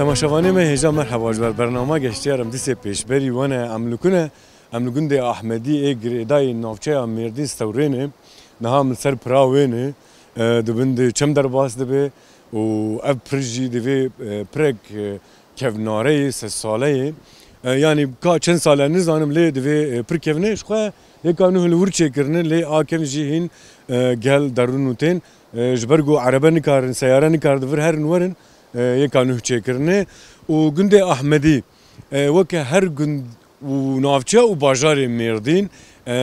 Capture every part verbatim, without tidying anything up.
Temaşevanê me hêja merheba ji ber bernama Geştiyar em dîsê pêşberî we ne, em li ku ne? Em li gundê Ahmedî ê girêdayî navçeya Mêrdîn Stewrê ne. Niha em li ser pira wê ne. E, di bin de çem derbas dibe û ev pir jî divê, e, pirek, e, kevnare ye, sed sale ye. E, yanî ka çend sale nizanim lê divê, e, pir kevne. Ji xwe yeka nuh li wir çêkirine, lê a kevn jî hîn, e, gel derûn û tên. E, ji ber ku erebe nikarin, seyare nikarin di vir herin werin, e, yeka nuh çêkirine. Û gundê Ahmedî, e, weke her gund û navçe û bajarê Mêrdîn, e,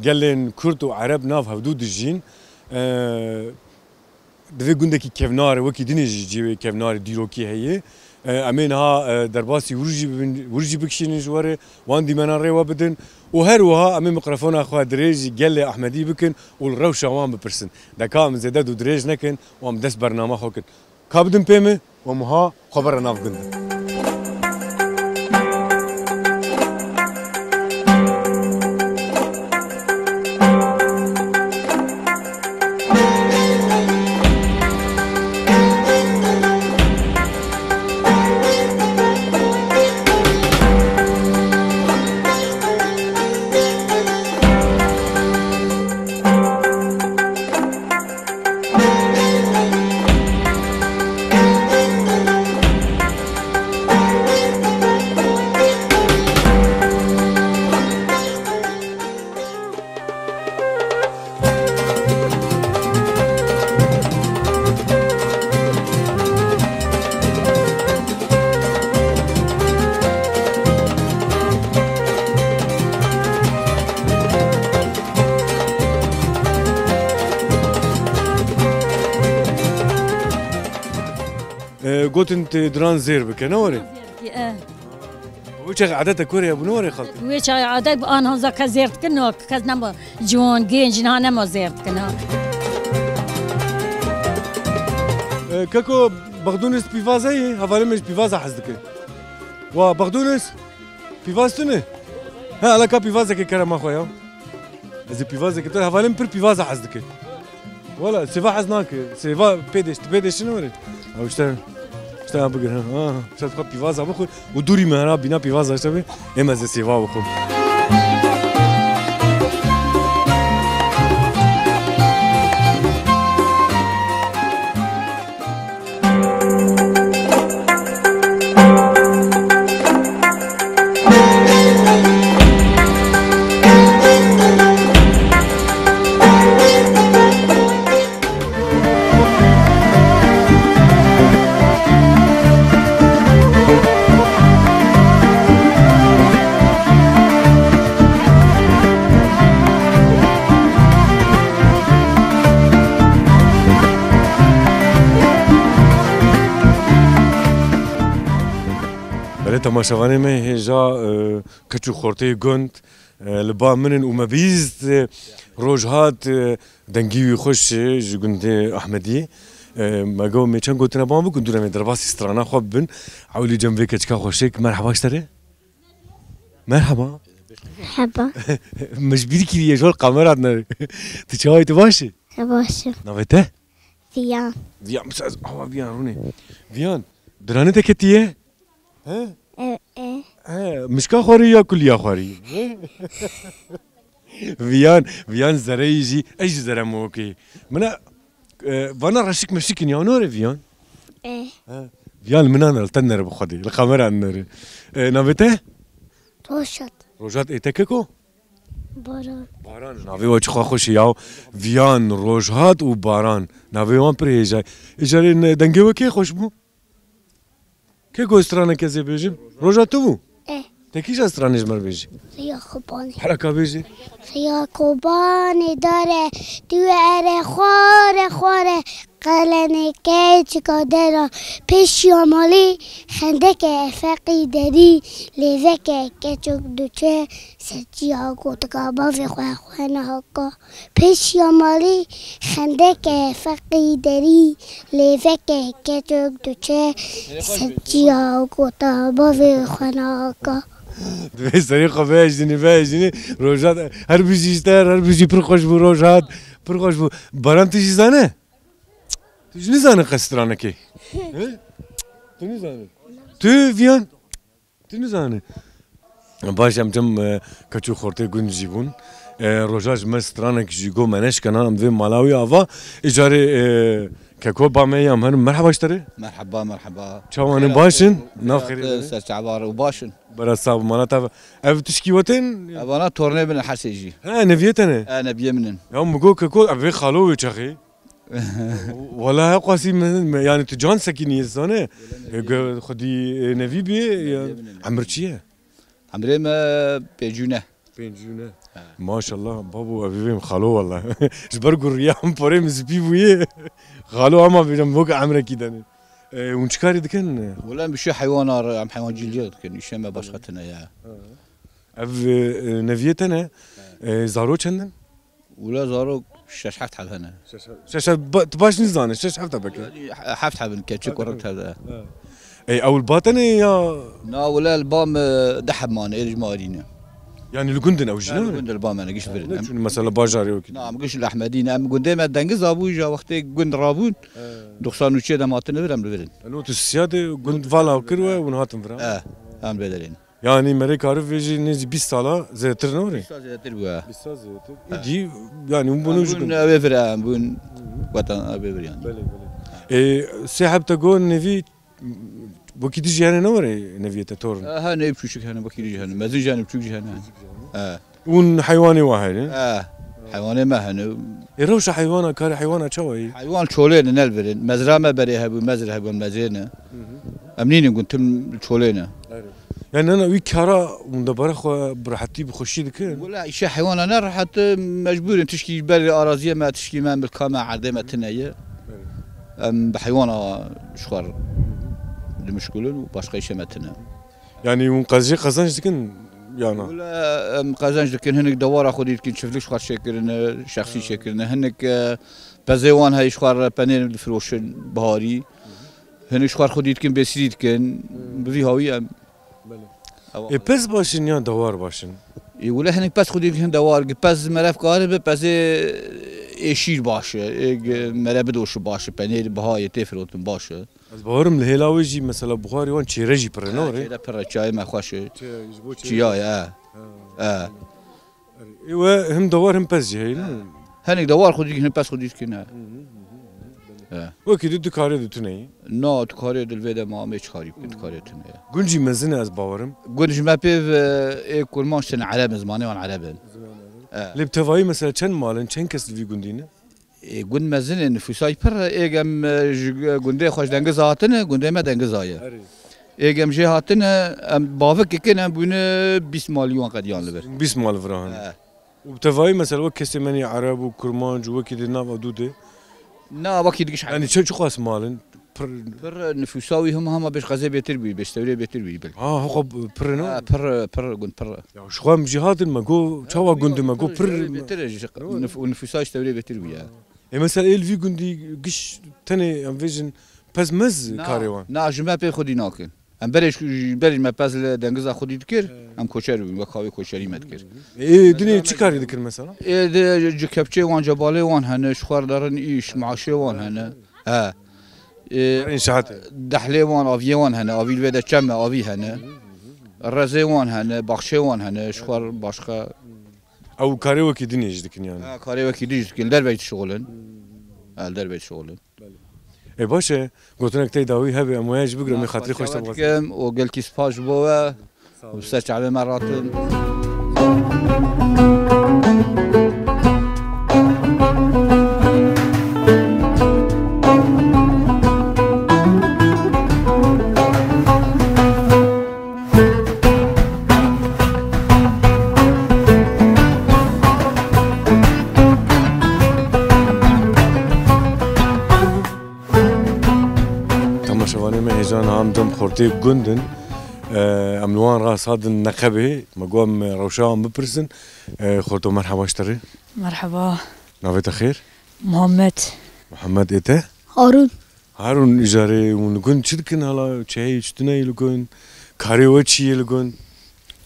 gelên Kurd û Ereb nav hevdû dijîn. E, Divê gundekî kevnar e, wekî dinê jî cihê kevnarê dîrokî heye. E, em ê niha, e, derbasî wir jî bibin, wir jî bikişînin ji we re, wan dîmena rê we bidin û her wiha em ê mikrofona xwe dirêj jî gelê Ahmedî bikin û li rewşa wan bipirsin. De ka em zêde dû dirêj nekin û em dest bernama xwe kin. Ka bidin pê min û em wiha xwe bere nav gund. E, gotin tê diran zêr bike, ne were? Zêr bike, e. Wê çaxê edete ku re bû, ne were xaltê? Wê çaxê edet bû, an hanza kes zêr dikin, no, kes nema ciwan, genc, niha nema zêr dikin, ha. E, keko, Bexdûnis pîvaze ye, hevalê min ji pîvaza hez dike. Wa, Bexdûnis, pîvaz tune? He, ala ka pîvazekê kerema xwe ya. Ez ê pîvazekê, tu hevalê min pir pîvaza hez dike. Wala, sêva hez nake. Sêva pê deş, tu pê deşine were. Ew işte, işte ha bigir, ha. Ha, işte xwe pîvaza bixwe. Û dûrî me hera bîna pîvaza işte be. Êm ez ê sêva bixwim. Belê temaşevanê me hêja, e, keç û xortê gund, e, li ba min in û me bîst, e, roj hat, e, dengî wî xweş e ji gundê Ahmedî. E, me got, me çend gotina ban bikin, dû re me derbasî strana xwe bibin. Ewlî cem vê keçika xweşik, merheba ji te re. Merheba. Merheba. Min ji bîr kiriye, ji hol kamera dinere. Tu çawa yî, tu baş î? Baş im. Navê te? Viyan. Viyan, mesela ez awa Viyan rûnê. Viyan, diranê te ketiye? He? E, e. He, mişka xwarî ya kuliya xwarî? He? Viyan, Viyan zereyî jî, ez jî zere mokê. Mina, e, vana reşik meşik in ya, nore Viyan? E. He. Viyan, mina nere, te nere bi Xwedê, li kamera nere. E, navê te? Rojhat. Rojhat, ê te keko? Baran. Baran, navê we çi xwe xweş e ya. Viyan, Rojhat û Baran. Navê wan pir hêja ye. Îcarê ne-, dengê we kê xweş bû? Kê ku straneke ez ê bêjim? Roja tu bû? E. Te kîja stranê ji me re bêjî? Riya Kobanê. Hera ka bêjî. Riya Kobanê dare, tu ere xware xware, qelenê keçika dera, pêşiya malê xendeke feqî derî, lêveke keçik diçe, ser çiya gotika bavê xwe xwe nahaka. Pêşiya malî xendeke feqî derî, lêveke keçik diçe, ser çiya gota bavê xwe naka. Divê serê xwe vehejînî, vehejînî. Rojhat, her bijî ji te, her bijî pir xweş bû Rojhat. Pir xweş bû. Baran, tu jî zane? Tu jî nizane qe stranekê? He? Tu nizanî? Tu viyan? Tu nizanî? Baş em cem, e, keç û xortê gund jî bûn. E, roja ji me stranek jî got me neşkena em vê mala wî ava. Îcarê, e, keko ba me ya em herin. Merheba ji te re. Merheba, merheba. Çawan in, baş in? Nav xêrê. Ser çavar û baş in. Bera sağ û mala te. Ev tişkî we tên? Evana tornê min her sê jî. He, neviyê te ne? He, neviyê min in. Ya min got keko, ev vê xalo wê çaxê. Wala heqasî me, me, yani tu can sekînî zane. E, ge-, xwedî, e, nevî bî, ya. Neviyê min in. Emir çi ye? Emrê me pêncû ne. Pêncû ne. He. Maşallah, babo, ev vê xalo wala. Ji ber ku riya em porê min spî bûye. Xalo ama bêjim, wek emrekî dene. E, hûn çi karî dikin? Wala em bi şu heywana re, em heywancîliyê dikin. Îşê me başqa tune ya. Ev, e, neviyê te ne? E, zaro çend in? Wila zarok şeş heft heb hene. Şeş heft. Şeş heft, ba-, tu baş nizane, şeş heft hebeke. Yanî he-, heft heb in, keçik û rik tevde. Ey, ew li ba te ne ya? Na, wila li ba me deh heb mane, êrî ji me arîne. Yanî li gund in ew jî, ne? Li gund li ba me ne, giş li vir in. Ne çûn mesela bajarê wekî? Na, em giş li Ehmedî ne, em gundê me dengiza bû, ja wextê gund rabûn, doxsan û çê de em hatine vir, em li vir in. Eno tu sisya de gund vala kir we, hûn hatin vir, ha? E, em vê derê ne. Yanî merê karî vê jî nêzî bîst sala zêdetir ne were? Bîst sal zêdetir bû, he. Bîst sal zêdetir. He. Îdî, yanî hûn bûne ji gund. Ew ê vir, he, em bûn watan ew ê vir yanî. Belê, belê. Ê, sê heb te got nevî, wekî dijî hene ne were neviyê te torn? He, he, ne biçûçik hene, wekî dijî hene. Mezin jî hene, biçûk jî hene. He. Hûn heywanê wa hene? He. Heywanê me hene. Ê, rewşa heywana, karê heywana çawa ye? Heywan çolê ne, ne li vir in. Mezra me berê hebû, mezr hebû, em mezrê ne. Em nînin gund, tim çolê ne. Erê. Yani nana wî kara hûn debara xwe bi rehetî, bi xweşî dikin? Wela îşe heywana ne rehet, mecbûr in, tişkî ji ber araziyê me, tişkî me, milka me, erdê me tune ye. Erê. Em bi heywana ji xwe dimişgulin û başqa îşe me tune. Yani hûn qeziyê qezenc dikin ya na? Wela em qezenc dikin, hinek dewara xwedî dikin, çiftlik ji xwe çêkirine, şexsî çêkirine, hinek, e, pezê wan heye ji xwe re penê difiroşin biharî. Hinek ji xwe xwedî dikin, bêsirî dikin. Bi vî hawî em. Belê. Ew Ê pez baş in ya dewar baş in? Ê wile hinek pez xwedî dikin dewar, gi pez merev karibe, pezê ê şîr baş e, ê gi mere bidoşi baş e, penêr bihayê tê firotin baş e. Ez bawerim li hêla wê jî mesela buxarî wan çêre jî pir e, ne were? Çêre pir e, çayê me xweş e. Çi-, ji bo çêre. Çiya ye, e. Ha. E. Ê we him dewar him pez jî heye, ne? Hinek dewar xwedî dikin, hinek pez xwedî dikin, e. Hı hı, hı hı, belê. E. Wekî di, di karê di tune ye? Na, di karê di li vê de ma em ê çi karî bikin, di karê tune ye. Gund jî mezin e ez bawerim. Gund ji me pê ve ê kurmanc tên ereb in, zimanê wan ereb in. Zimanê ereb. E. Lê bi tevayî mesela çend mal in, çend kes li vî gundî ne? Ê, gund mezin e, nifûsa wî pir e. Ê gem, e, ji gundê xwe ji dengiza hatine, gundê me dengiza ye. Erê. Ê gem jê hatine, em bavik kikin, em bûne bîst malî wan qediyan li vir. Bîst mal vira hene. He. Û bi tevayî mesela wek kesê me nî ereb û kurmanc û wekî di nav ew dû de. Na, wekî digiş. Yani çi, çiqas mal in? Pir. Pir nifûsa wî hema hema bêj qezê bêtir bû, bêj stewrê bêtir bû bil. Ha, hoqa pir ne? Ha, pir, pir gund pir. Ya ji xwe em jî hatin me got çawa gund me got pir. Bêtir e, ji nif-, nifûsa stewrê bêtir bû ya. Ê mesela ê li vî gundî giş tenê em vêjin pez mez karê wan? Na, ji me pê xwedî nakin. Em berê ji, berê me pez li dengiza xwedî dikir, em koçer bûn, wek havê koçerî me dikir. Ê, dinê çi karî dikir mesela? Ê, di, ji kepçê wan, cebalê wan hene, ji xwe re derin îş, maaşê wan hene. He. Ê, înşaatê. Dehlê wan, aviyê wan hene, avî li vê de çem e, avî hene. Rezê wan hene, baxçê wan hene, ji xwe re başqa. Ew karê wekî dinê jî dikin yani? Ha, karê wekî din jî dikin, li derveyî dişixulin. Ha, li derveyî dişixulin. Ê baş e, gotinek tey dawî hebe, em waya jî bigre, min xatirê xweş te bixwazim. Dikim û gelkî spas ji bo we. Sağ ol. Bi ser çavê me ratin. Temaşevanê me hêja niha em cem xortê gund in. Em li wan re hatin neqebê. Me got em rewşa wan bipirsin. Xorto merheba ji te re. Merheba. Navê te xêr? Muhammed. Muhammed ê te? Harun. Harun, îcarê hûn li gund çi dikin hala? Çi heye çi tune ye li gund? Karê we çi ye li gund?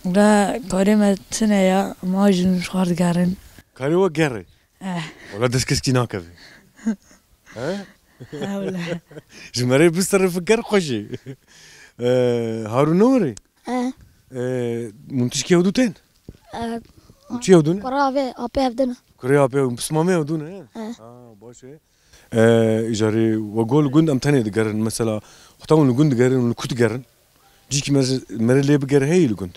Wela karê me tune ya, ma jin ji xwe digerin. Karê we ger e? Eh. Wela dest keskî nakeve. He? Hewle. Ji me re biserifin ker xweş e. Ee, Harun ne were? E. Ee, hûn tişkî hewdû tên? E. Çi hewdû ne? Kura ve apê hevdin. Kurê apê hewdû, pismamê hewdû ne? E. Ha, baş e. Ee, îcarê we got li gund em tenê digerin. Mesela, xwe hûn li gund digerin, hûn li ku digerin? Cîkî me, me re lê bigere heye li gund?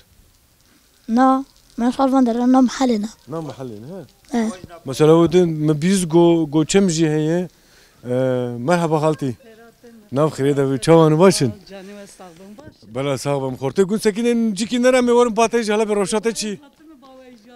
Na, me xal van dere, na mehelê ne. Na mehelê ne, he? E. Mesela, o de me bîst go, go çem jî heye. Ee, merhaba xaltî. Nav xêrê de, çawan baş in? Canê we sax bin, baş. Bela sax bim. Xortê gund sekînên cîkî nere me werin patê ji hele be roşate çî?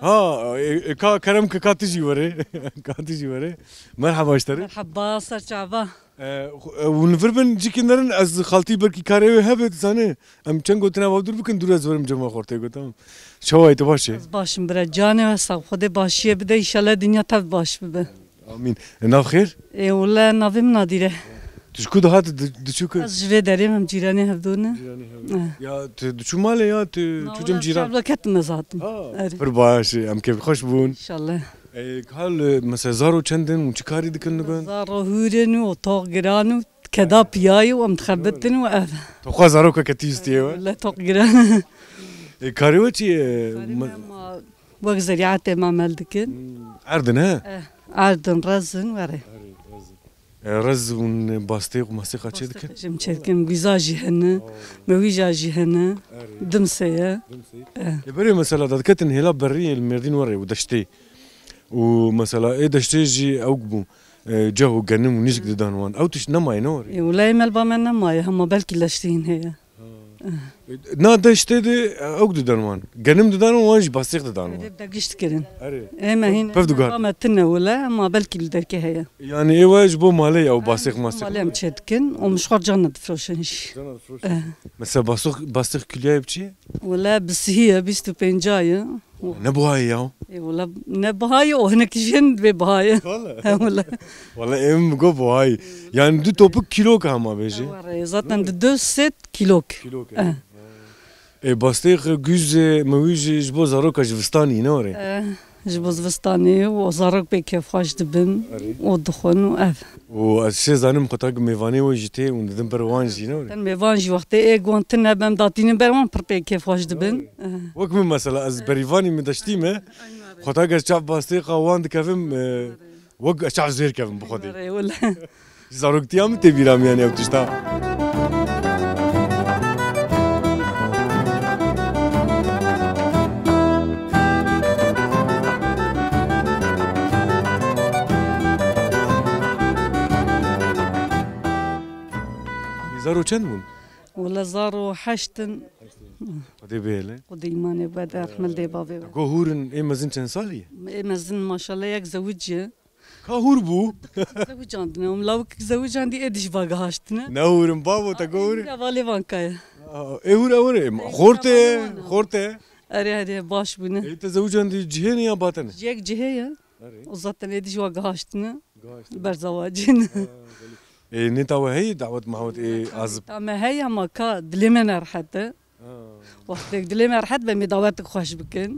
Ha, e, e, ka kerem ke ka tu jî were. Ka tu jî were. Merhaba ji te re. Merhaba, ser çava. E, xu-, e, hûn li vir bin cîkî nerin, ez xaltî belkî karê wê hebe, dizane. Em çend gotina va dûr bikin, dûr ez werim cem xortê got, tamam. Çawa yî, tu baş e? Ez baş im bira, canê we sax, Xwedê başiyê bide, înşallah dinya tev baş bibe. Amîn. E, nav xêr? Ê, wele navê min Nadîr e. Tu ji ku dihat, di-, diçû ku? Ez ji vê derê me, em cîranê hevdû ne. Cîranê hevdû. Eh. Ya, tu diçû malê ya, tu çû cem cîran? Çavla ketim ez hatim. Ha, erê. Pir baş e, em kêfxweş bûn. Înşallah. E, hal, e, mesela zaro çend in û çi karî dikin li gund? Zaro hûr in û toq giran û keda piyayî û em dixebitin û ev. Toqa zaroka ketî stiyê we? Le toq giran. E, karê we çi ye? Karê me ma wek zerîatê me mel dikin. Hmm, erdin he? Eh, erdin, rezin, were. Erê, rezin. E, rez û bastêq û mastêqa çê dikin? Bastêq jî em çê dikin. Wîza jî hene, mewîja jî hene, dimsê ye. Dimsê. E. E, berê mesela dadiketin hêla berrî li Mêrdîn were û deştê. Û mesela ê deştê jî ew bû, e, ceh û genim û nîsk didan wan. Ew tişt nemaye, ne were? E, wela ê melba me nemaye, hema belkî leştîn heye. Ha. Na deştê de, e, ew didan wan. Genim didan wan, wan jî bastêq didan wan. Erê, bi de giş dikirin. Erê. Ê me hîn pev digar. Ba me tune wele, ema belkî li derkê heye. Yani ê we ji bo malê ew bastêq mastêq. Malê em çê dikin, û min ji xwe cana difroşin jî. Cana difroşin. Eh. Mesela bastêq, bastêq kiloyê bi çi ye? Wele bi sihî ye, bîst û pênca ye. Ne buha ye ya? Ê, wele ne buha ye, o hinek jin vê buha ye. Wele. He, wele. Wele em go buha ye. Yani du topuk kilo ka hema bêje. Were, zaten di du sêt kilok. Kilok. Eh. E, bastêq, guz, e, mewîj ji bo zaroka zivistanî, ne were? Eh, ji bo zivistanê û zarok pê kêfxweş dibin û dixwin û ev. Û ez şê zanim xwe tak mêvanê we jî tê û didin ber wan jî, ne were? Ten mêvan jî wextê ê gon tune bem datînin ber wan pir pê kêfxweş dibin. Eh. Wek min mesela ez berîvanî min deştî me, xwe tak ez çav bastêqa wan dikevim, e, wek ez çav zêr kevim bi xwedê. Were, wele. Ji zaroktiya min tê bîra min, yanî ew tişta. Zaro çend bûn? Wele zaro heşt in. Xwedê bihêle. Xwedê îmanê bide, rehmet dê bavê we. Go hûr in, ê mezin çend salî ye? Ê mezin maşallah yek zewicî ye. Ka hûr bû? Zewicandine, em lawik zewicandî êdî jî vegihaştine. Ne hûr in bavo, te go hûr in? Hevalê van kaya. Aa, ê hûr ew e, xort e, xort e. Erê, erê, baş bûne. Ê, te zewicandî cihê ne ya batene? Yek cihê ye. Erê. Û zaten êdî jî vegihaştine. Gihaştine. Ber zewacî ne. Ha, belê. Ê, nêta we heye dawet mawet ê azib? Nêta me heye, ama ka dilê me nerehet e. Ha. Wextek dilê me rehet be, em ê dawetek xweş bikin. Hı hı,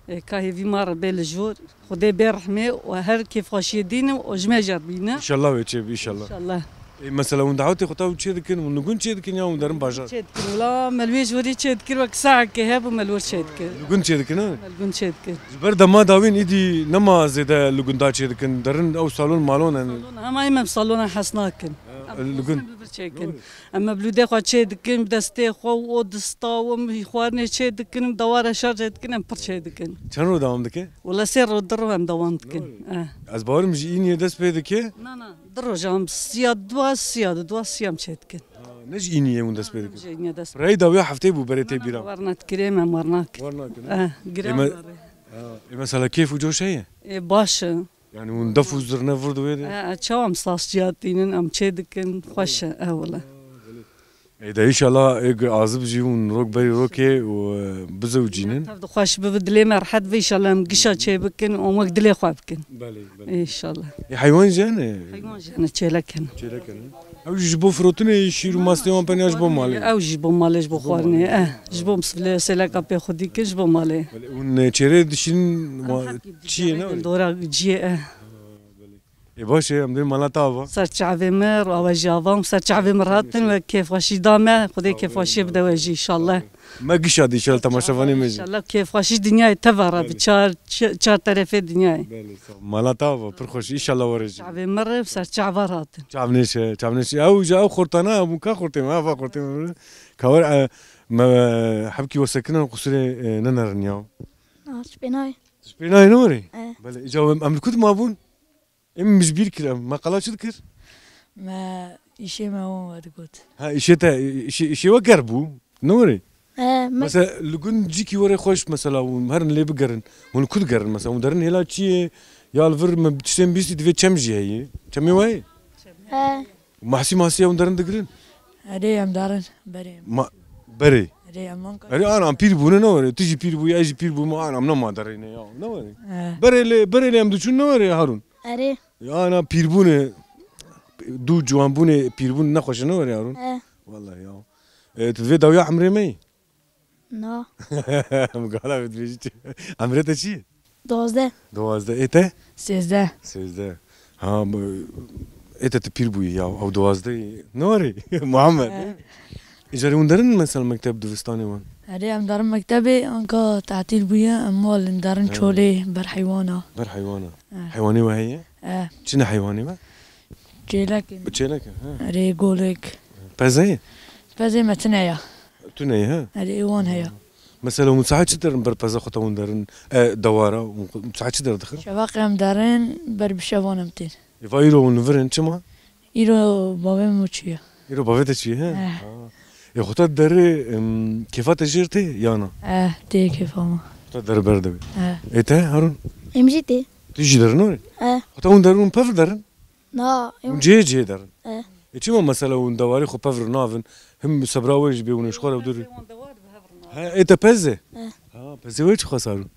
hı hı. E, ka hêvî ma re bê li jor. Xwedê bê rehmê û her kêfxweşiyê dîne û ji me jî re bîne. Înşallah wê çêbe, înşallah. Înşallah. E, mesela hûn dawetê xwe taw çê dikin, hûn li gund çê dikin ya hûn derin bajar? Çê dikin. Wela me li wê jorê çê dikir, wek saekê hebû me li wir çê dikir. Li gund çê dikin, ha? Me li gund çê dikir. Ji ber dema dawîn îdî nema zêde li gunda çê dikin, derin ew salon malon hene. Salon, hema em salona hez nakin. Ha, em li gund. Em li vir çêkin. Em mevlûdê xwe çê dikin, bi destê xwe û o dista û em xwarinê çê dikin, em dewara şerjê dikin, em pir çê dikin. Çend roj dewam dike? Wele sê roj, du roj em dewam dikin. Doğru. Eh. Ez bawerim ji îniyê dest pê dike. Na, na, du rojan siya dua, siya du dua, siya em çê dikin. Ha, ne ji îniyê hûn dest pê dikin? Ji îniyê dest. Rey dawiya heftê bû berê tê bîra. War natkirê me, war nak. War nakin, ha? Eh, giran. Ê me-, ha, ê mesela kêf û coş heye? Ê, baş e. Yani hûn def û zirne vir di wê de? E, e, çawa em saz çiya tînin, em çê dikin, xweş e, e, wele. Ê de, înşallah, ê azib jî hûn rok berî rokê û, e, bizewicînin. Tev de xweş bibe, dilê me rehet be, înşallah em gişa çê bikin û em wek dilê xwe bikin. Belê, belê. Înşallah. Ê heywan jî hene? Heywan jî hene, çêlek hene. Çêlek hene. Ew jî ji bo firotinê şîr û mastê wan penya ji bo malê? Ew jî ji bo malê, ji bo xwarinê, eh, ji bo misiflê, sêleka pê xwedî kir, ji bo malê. Belê, hûn çêrê dişînin, çiyê ne? Dora ciyê, eh. Ha, belê. Ê baş e, em dê mala te ava. Ser çavê me, rawe jî avam, ser çavê me rahatin ve kêfxweşî da me. Xwedê kêfxweşiyê bide we jî, inşallah. Me gişa dî, inşallah temaşevanê me jî. İnşallah kêfxweşî dinyayê teva re bi çar, çi-, çar terefê dinyayê. Belê, sağ ol. Mala te ava, pir xweş, inşallah were jî. Çavê me re ser çava rahatin. Çavnêş e, çavnêş e. Ew ji ew xortana, ew ka xortê me, ava xortê me. Kawer, e, me, hebkî we sekinan qusirê, e, nenerin ya. Ah, spênay. Spênay ne were? E. Belê, îca em, em li ku dimabûn? Em ji bîr kir em. Me qala çi dikir? Me îşê me wan we digot. Ha, îşê te, îşê, îşê we ger bû. Ne were? E, me Mesela, li gund cîkî were xweş, mesela, hûn herin lê bigerin. Hûn li ku digerin, mesela, hûn derin hêla çiyê? Ya li vir me tiştên bîstî divê çem jî heye. Çemê we heye? E. Mahsî mahsî hûn derin digirin? Erê em darin, berê em. Ma, berê. Erê em man Erê ana, em pîr bûne ne were. Tu jî pîr bûyî, ez jî pîr bûme, ana, em nema derê ne ya. Ne were? E. Berê lê, berê lê em diçûn ne were Harun? Erê. Ya ana pîrbûnê, dû ciwanbûnê, pîrbûn nexweş e, ne were Harun? E. Wallahî ya. E, tu vê dawiya emrê me yî? Na. Em gala vê dibêjî çi? Emrê te çi ye? Dozdeh. Dozdeh. Ê te? Sêzdeh. Sêzdeh. Ha, bu, ê te tu pîr bûyî ya. Ew dozdeh. Ne were? Muhammed. E. Îcarê hûn derin mesela mekteb dibistanê wan? Erê, em derin mektebê, anka tatîl bûye, em mal in derin He. çolê ber heywana. Ber heywana. He. Heywanê we heye? He. Çi ne heywanê we? Çêlek in. Çêlek in, he. Erê, golek. Peze ye? Pezê me tune ya. Tune ye, he? Erê, wan heye. Mesela hûn saet çi derin ber peza xwe te hûn derin? E, dewara, hûn saet çi der dixin? Şevaqê em derin, ber bi şevan em tên. Ê, va îro hûn li vir in, çima? Îro bavê min çûye. Îro bavê te çûye, he? Eh. Ha. Ê, xwe te derê, em, kêfa te jêr tê, ya na? Eh, tê kêfa min. Xwe te derê ber de bê. Eh. Ê te, Harun? Em jî tê. Tu jî derin orê? Eh. Xwe te hûn derin, hûn pev derin? Na, em Hûn cihê cihê derin? Eh. Ê, çima mesela hûn dewarê xwe pev re navin? Him sebra we jî bê hûn ê ji xwe re dûr. He, ê te pez e? Eh. Ha, pezê we çi xwes, Harun?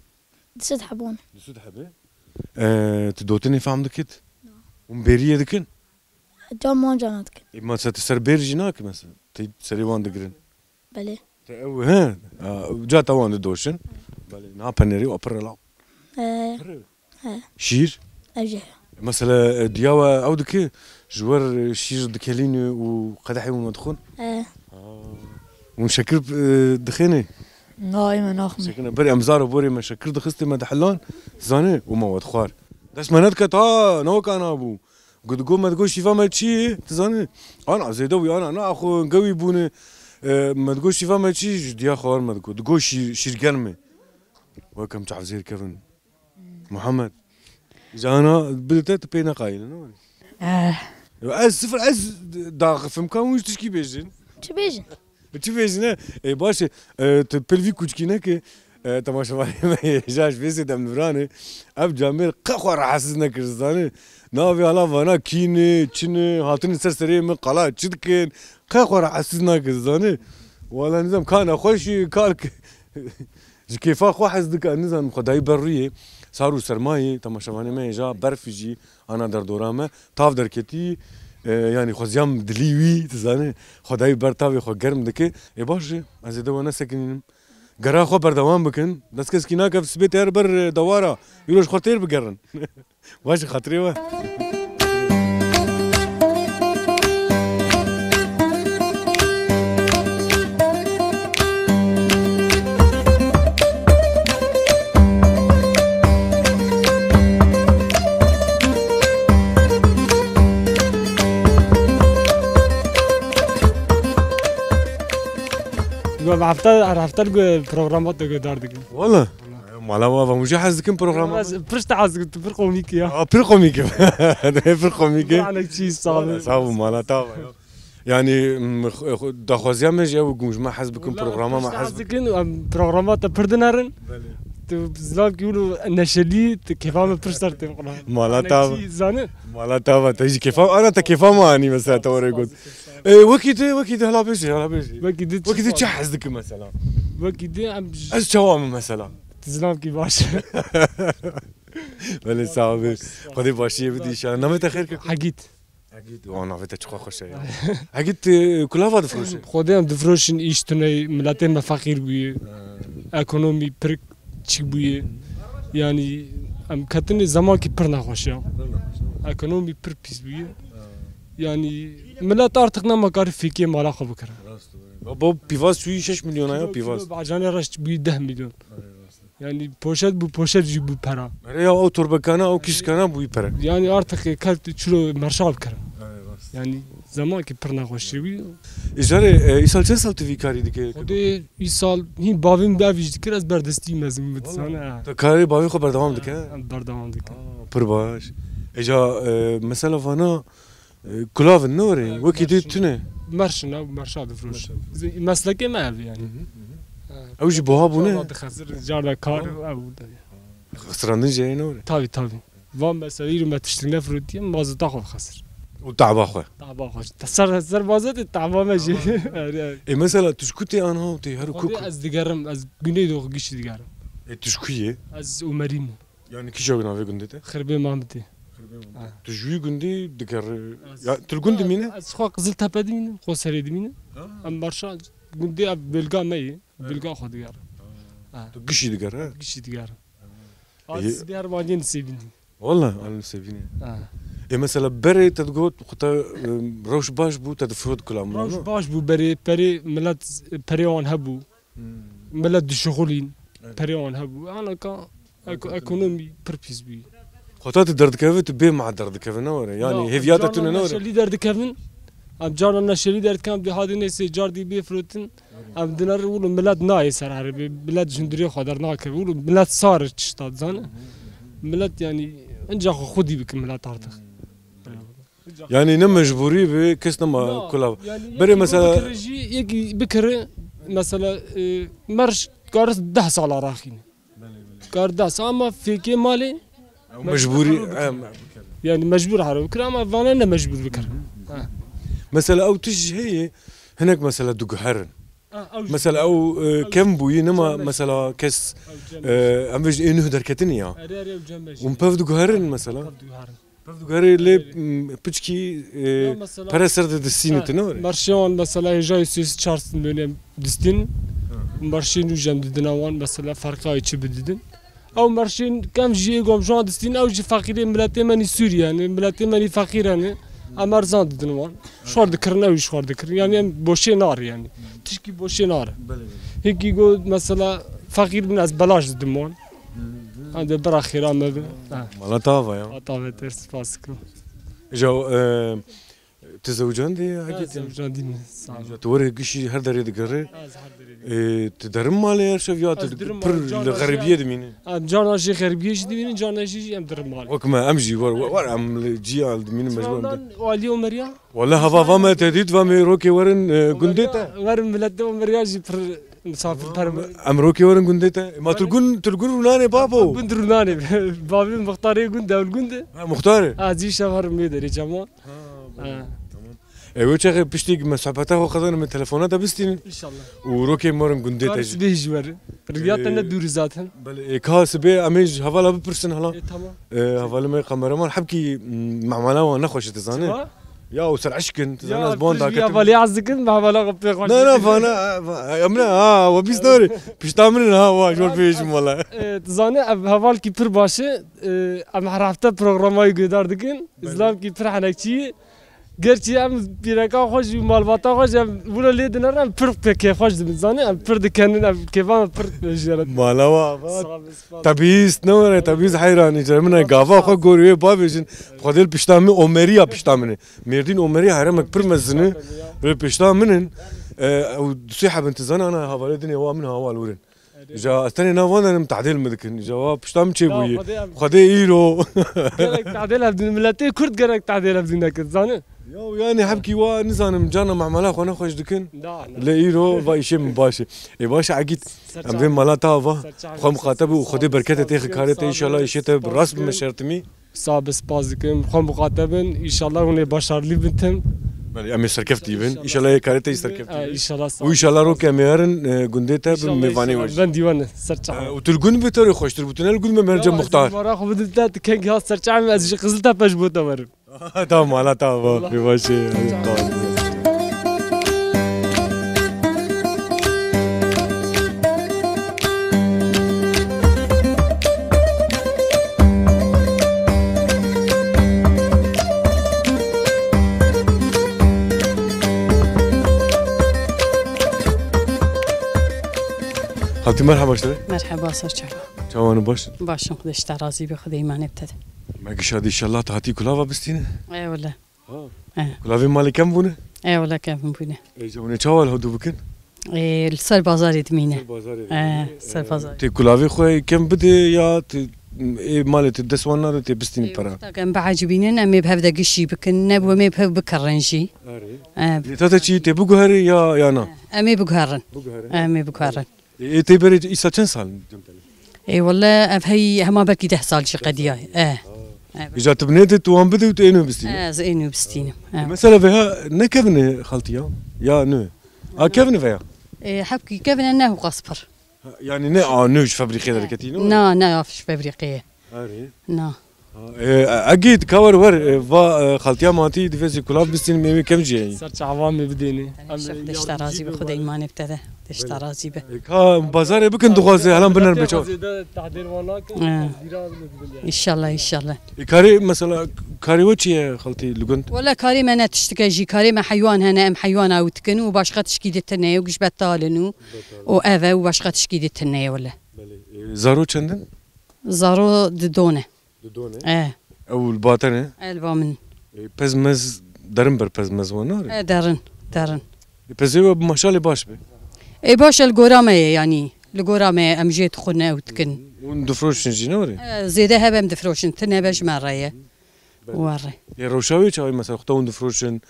Di sed hebon. Di sed hebe? E, tu dotinê fam dikit? Na. Hûn bêriyê dikin? Can man cana dikin. E, mesela tu ser bêr jî nakî mesela? Tu serê wan digirin? Belê. Te ew, he? A, ca te wan didoşin? Belê. Na penerî, o pir la. E, Pir e. He. Şîr? Ev jî. Mesela, e, diya we ew dike, ji wer, e, şîr dikelîne û qedehê hûn we dixwin? He. Ha. Hûn şekir, e, dixêne? Na, ê me naxwin. Şekir ne. Berê em zaro borê me şekir dixistê me dihilan, zanê, û me we dixwar. Dest me nediket ha, ne weka na bû. Got, got me digot şîva me çi ye, tu zanî? Ana zêde wî, ana na xwe gewî bûne. E, me digot şîva me çi, ji diya xwe me digot. Digot şîr, şîrgerm e. Wek em çavzêr kevin. Muhammed. Ji ana bide te, tu pê neqayîne, ne were? Eh. Ez sifir, ez daxifim, ka hûn ji tişkî bêjin. Çi bêjin? Bi çi bêjin e? Ê, baş e. E, tu pil vî kuçkî neke. E, temaşevanê me yê, ja ji vê sê demliviranê. Ev camêr qe xwe rahatsiz nekir, zanî. Navê hala vana kî ne, çi ne, hatine ser serê min, qala çi dikin. Qe xwe rahatsiz nakir, zanî. Wala nizam ka nexweşî, ka Ji kêfa xwe hez dike, nizam xwedayî ber rûyê, sar û sermayê, temaşevanê me yê ja berf jî ana derdora me, tav derketî, e, yanî xweziyam dilî wî, tu zanî, xwedayî ber tavê xwe germ dike. Ê baş e, ez ê de we nesekinînim. Gera xwe berdewam bikin. Dest keskî nake, sibê têr ber, e, dewara. Îro ji xwe têr bigerin. Baş e, xatirê we. Got hafta, her hafta gu programa te guhdar dikim. Wala? Mala wa va mujê hez dikim programa. Ez pir te hez dikim, tu pir komîk ya. Aa, pir komîk im. Pir komîk im. Alek çi sağ ol. Sağ ol, mala ta va ya. Yani, m, x-, x-, daxwaziya me jî ew, gumj me hez bikim, programa me hez bikim. Dikin, em, programa te pir dinerin. Belê. Tu zilav ki wilo neşeli, tu kêfa me pir ser tê. Mala ta va. Çi zanî? Mala ta va, te jî kêfa, ana te kêfa me anî mesela, te were got. E, wekî di, wekî di, hela bêjî, hela bêjî. Wekî di çi Wekî di çi hez dikim mesela? Wekî di em j- Ez çawa me mesela? Tu zilav ki baş. Belê, sağ ol. Xwedê başiyê bidî inşallah. Navê te xêr ke? Hegît. Hegît, o navê te çiqa xweş e ya. Hegît, e, kulava difroşe? Xwedê em difroşin, îş tune, miletê me feqîr bûye. Ha. Ekonomî pir çik bûye. Yani em ketine zemankî pir nexweş ya. Pir nexweş, ne? Ekonomî pir pîs bûye. Ha. Yanî milet artık nema karî fêkê mala xwe bikire. Rast e. Bo pîvaz çûyî şeş milyona ya. Kilo, pîvaz. Kilo bacanê reş bûyî deh milyon. Erê, rast e. Yanî poşet bû, poşet jî bû pera. Erê ya, ew torbekana, ew kîskana bûyî pere. Yanî artık kelt çilo merşa bikire. Erê, rast e. Yanî zemankî pir nexweşî bû. Îcarê, e, îsal çend sal tu vî karî dike? Xwedê îsal hîn bavê min bi ev îş dikir, ez berdestî mezin bûm, dizane. Wala. Tu karê bavê xwe berdewam dike? Ha, em berdewam dikin. Aa, pir baş. Îca, e, mesela vana, e, kulav in, ne were? Ha, wekî dî merş in. Tune. Merş in, ew merşa difiroşin. Merşa. Zî-, meslekê me ev e yanî. Hı hı, hı hı. Ha. Ew jî buha bûne? Carna dixezir, carna kar, ew de. Xisirandin jî heye, ne were? Tabii, tabii. Van mesela îro me tiştik nefirotiye, mazota xwe dixesir. Û taba xwe. Taba xwe. Te ser, ser mazotê taba me jî. Erê, erê. E, mesela tu ji ku tê anha û tê her ku Xwedê ku? Ez digerim, ez Güneydoğu gişî digerim. E, tu ji ku yê? Ez Umerî me. Yani kîja navê gundê te? Xirbê Mamidê. Xirbê Mamidê. Ha. Tu ji wî gundê digerî? Ez, ya, tu li gund dimîne? Ez xwe Qiziltepe dimînim, xwe serê dimînim. Ha. Em marşa gundê ev bölga me ye. Evet. Bölga xwe digerim. Ha. Ha. Tu gişî digerî, ha? Gişî digerim. Ê, ez bi her malên Sêbînî. Wala, alin Sêbînî. Ha. E, mesela berê te digot, xwe te, e, rewş baş bû, te difirot kula miran, no? Rewş baş bû berê, perê milet, perê wan hebû. Hmm. Milet dişixulîn, evet, perê wan hebû. Anaka, eko-, ekonomî pir pîs bû. Xwe te tu derdikeve, tu bê ma derdikeve, ne were? Yani hêviya te tune, ne were? Neşelî derdikevin. Em carna neşelî derdikevin, em dê hadê neyse car dî bê firotin. Em dinerin wilo milet nayê ser erebê, milet ji hundirê xwe dernakeve, wilo milet sar e tişta, dizane. Milet, yanî, inca xwe xwedî bikin milet artık. Yani ne mecburî bi kes nema kulav. Berê mesela bikire jî, yekî bikire, mesela, e, merş karis deh sala raxîne. Belê, belê. Kar dest ama fêkê malê. Ew mecburî, mecbur em, yani mecbur haro bikir ama vana ne mecbur bikir. Hı hı. Ha. Mesela ew tişt heye, hinek mesela diguherin. Ha, ew jî. Mesela ew, e, ew kevn bûyî, nema cem beşî. Mesela kes, ew cem beşî. E, em vêjin ê nuh derketinî ya. Erê, erê, ew cem beşî. Hûn pev diguherin mesela. Pev diguherin. Pev diguherî lê, m, piçkî, e, ya mesela, pere ser de distînî tu, ne were? Merşê wan mesela hêjayê sês çar sed milyonê distîn. Hı. Merşê nû jî em didina wan mesela ferqa çi bididin. Ew merşên kem jî ê gom ji wan distîn, ew jî feqîrê miletê me nî Sûriye ne, miletê me nî feqîr ne. Em erzan didin wan. Şwar dikirin, ew jî şwar dikirin. Yani em boşê nare yani. Tişkî boşê nare. Belê, belê. Hinkî got mesela feqîr bin ez belaş didim wan. Hı hı. Hadi bira xêra me be. Ha. Mala te ava ya. Ata ve ters spas dikim. Îca, e, tu zewcandî, ha, Hegî te? Zewcandî me, sağ ol. Îca tu were gişî her derê digerî. Ez her derê digerim. E, tu derin malê her şev ya tu pir li xeribiyê dimînî? Ez carna jî xeribiyê jî dimînim, carna jî em dirin malê. Wek me, em jî wer, wer, wer em li cî al dimînin mecbur em de. Walî Omeriya? Wala hava va me te dît, va me rokê werin, e, gundê te. Werin miletê Omeriya jî pir misafirperwer. Em rokê werin gundê te. Ma tu li gund, tu li gund rûnanê babo. Gund rûnanê. Bavê muxtarê gund, ew li gund e. Ha, muxtar e. Ha, zî şev herim wê derê cema. Ha, ha. Tamam. E, wê çaxê piştî me sohbeta xwe qezenim, me telefona te bistînin. Înşallah. Û rokê me werin gundê te jî. Kar sibê jî werin. Riya te ne dûr zaten. Belê, e, ka sibê em ê ji hevala bipirsin hala. E, tamam. E, hevalê me kameraman hebkî, m, memela wan nexweş e, tu zanî. Çima? Ya, û ser eşkin, tu zanî, ez bi wan daketim. Ya, hevalê ez dikin, memela xwe pê xweş. Na, na, vana, va-, em ne, ha, we bîst nare. Pişta min in, ha, wa, jor pêjim wala. E, tu zanî, ev hevalkî pir baş e. E, em her hefte programayê guhdar dikin. Belê. Îslamkî pir henekçî ye. Gerçî em pîreka xwe jî û malbata xwe jî em wilo lê dinerin, em pir pê kêfxweş dibin. Zanî, em pir dikenin, em kêfa me pir jê re. Mala wa, va. Sağ ol, spas. Te bîst, ne were, te bîst heyranî, ce min e gava xwe gor wê bavêjin. Xwedê li pişta min, Omeriya pişta min e. Mêrdîn Omeriya heremek pir mezin e. Lê pişta min in. E, ew du sê hebin tu zanî, ana hevalê dinê wa min hawal wirin. Ja, ez tenê nav wan denim, tehdêl min dikin. Ja, wa pişta min çêbûyî. Ya, Xwedê em Xwedê îro. Gerek tehdêl hevdî, miletê Kurd gerek tehdêl hevdî nekin, zanî? Ya, yani hebkî wa nizanim, carna memela xwe nexweş dikin. Na, na. Lê îro va îşê min baş e. Ê baş e, Egît. Em vê mala te ava. Xwe miqate bû û Xwedê berkete têxi karê te, înşallah îşê te bi rast bime şertimî. Sağ be, spas dikim. Xwe miqate bin. Înşallah hûn ê başarlî bin tim. Belê, em ê serkeftî bin. Înşallah. Înşallah ê karê te jî serkeftî bin. Ha, înşallah, sağ ol. Û înşallah rokê em ê herin, e, gundê te bin, înşallah, mêvanê we jî. Ben dîwan e, ser çawa. E, û tu li gund be te rê xweştir bû, tu ne li gund be, me cem muxtar. Ya, ez mara xwe bidim te, tu kengî hat ser çawa, ez ji Qiziltepe ji bo te werim. Tamam, mala te ava. Pê baş e. Xaltî merheba ji te. Merheba, ser çava. Çawan û baş? Baş im, Xwedê ji te razî be, Xwedê îmanê bi te de. Me gişa dî, inşallah tu hatî kulava bistîne? Ê wele. Ha. Ê. Kulavê malê kevn bûne? Ê wele, kevn bûne. Ê, ji hûnê çawa li hevdû bikin? Ê, li ser bazarê dimîne. Ser bazarê dimîne. Ê, ser bazarê. Tê kulavê xwe kevn bidê ya tu, ê, malê tu dest wan nade tê bistînî pera? Ê, wexta em biecibînin, em ê bi hev de gişî bikin, ne bi em ê bi hev bikerin jî. Erê. Ê. Lê te çi tê biguherî ya, ya na? Em ê biguherin. Biguherin. Em ê biguherin. Ê, ê tê berê îsa çend sal? Ê, wele ev hey hema belkî deh sal jî qediyaye. E. E. Îca tu binê de tu wan bidî û tu ê nû bistînî? E, ez ê nû bistînim. E. Mesela vêha ne kevin e xaltî ya? Ya nû? A kevin e vêya? Ê, hebkî kevin e, ne hûqas pir. Ha, yanî ne a nû ji febrîqê derketî, ne? Na, ne a ji febrîqê ye. Erê. Na. E, egîd, ka wer wer, e, va, e, xaltiya matî, divê zî kulav bistîn, mêwê kevn jî heye. Ser çavan me bidêne. Şef, Xwedê ji te razî be, Xwedê îmanê bi te de. Xwedê ji te razî be. E, ka bazarê bikin dixwaze, helan biner be çaw. Zêde tehdêr wan nakin, He. Zîra bidin ya. Înşallah, înşallah. E, karê, mesela, karê we çi ye, xaltî, li gund? Wele karê me ne tiştike jî, karê me heywan hene, em heywan awitikin û başqa tişkî di tine ye û giş betal in û, û ev e û başqa tişkî di tine ye wele. Belê. E, zaro çend in? Zaro di don e. Di don e? E. Ew li ba te ne? E, li ba min. E, pez mez derin ber pez mez wan nare? E, derin, derin. E, pezê we bi maşalê baş be? E, baş e, li gora me ye yanî. Li gora me ye, em jê dixwin ew dikin. Hûn difroşin jî ne were? E, zêde hebe em difroşin, tine be ji me re ye. Belê. Were. E, rewşa wê çawa ye mesela, xwe hûn difroşin,